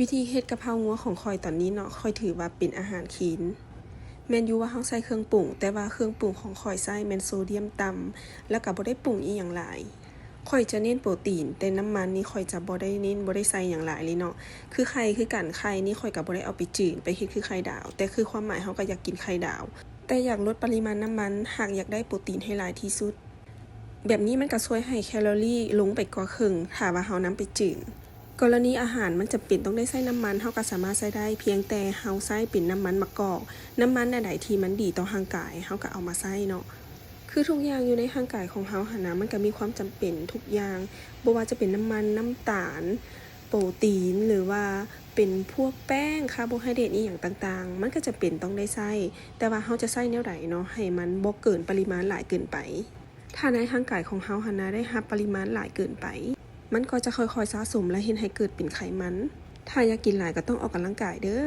ວິທີເຮັດກະເພົາງົວຂອງຂ້ອຍຕອນນີ້ເນາະ ຂ້ອຍຖືວ່າເປັນອາຫານຄລີນ. ແມ່ນຢູ່ວ່າເຮົາໃສ່ເຄື່ອງປຸງ, ແຕ່ວ່າເຄື່ອງປຸງຂອງຂ້ອຍໃຊ້ແມ່ນໂຊດຽມຕ່ຳ ແລ້ວກໍບໍ່ໄດ້ປຸງອີ່ຫຍັງຫຼາຍ. ຂ້ອຍຈະເນັ້ນໂປຣຕີນ, ແຕ່ນ້ຳມັນນີ້ຂ້ອຍຈະບໍ່ໄດ້ເນັ້ນ, ບໍ່ໄດ້ໃສ່ຫຍັງຫຼາຍເລີຍເນາະ. ຄືໄຂ່ຄືກັນ, ໄຂ່ນີ້ຂ້ອຍກໍບໍ່ໄດ້ເອົາໄປຈືນ, ໄປເຮັດຄືໄຂ່ດາວ, ແຕ່ຄືຄວາມໝາຍເຮົາກໍຢາກກິນໄຂ່ດາວ, ແຕ່ຢາກລົດປະລິມານນ້ຳມັນ, ຫາກຢາກໄດ້ໂປຣຕີນໃຫ້ຫຼາຍທີ່ສຸດ. ແບບນີ້ມັນກໍຊ່ວຍໃຫ້ແຄລໍຣີລົງໄປກວ່າເຄິ່ງ ຖ້າວ່າເຮົານຳໄປຈືນ. ກໍລະນີອາຫານມັນຈຳເປັນຕ້ອງໄດ້ໃຊ້ນ້ຳມັນ, ເຮົາກໍສາມາດໃຊ້ໄດ້ ພຽງແຕ່ເຮົາໃຊ້ເປັນນ້ຳມັນມະກອກ. ນ້ຳມັນອັນໃດທີ່ມັນດີຕໍ່ຮ່າງກາຍ ເຮົາກໍເອົາມາໃຊ້ເນາະ. ຄືທຸກຢ່າງຢູ່ໃນຮ່າງກາຍຂອງເຮົາຫັ້ນນະ ມັນກໍມີຄວາມຈຳເປັນທຸກຢ່າງ, ບໍ່ວ່າຈະເປັນນ້ຳມັນ, ນ້ຳຕານ, ໂປຣຕີນ ຫຼືວ່າເປັນພວກແປ້ງ, ຄາໂບໄຮເດຣດ ອີ່ຫຍັງຕ່າງໆ, ມັນກໍຈຳເປັນຕ້ອງໄດ້ໃຊ້, ແຕ່ວ່າເຮົາຈະໃຊ້ແນວໃດເນາະ ໃຫ້ມັນບໍ່ເກີນປະລິມານຫຼາຍເກີນໄປ. ຖ້າໃນຮ່າງກາຍຂອງເຮົາຫັ້ນນະໄດ້ຮັບປະລິມານຫຼາຍເກີນໄປ, ມັນກໍຈະຄ່ອຍໆສະສົມ ແລະ ເຮັດໃຫ້ເກີດເປັນໄຂມັນ. ຖ້າຢາກກິນຫຼາຍກໍຕ້ອງອອກກຳລັງກາຍເດີ້.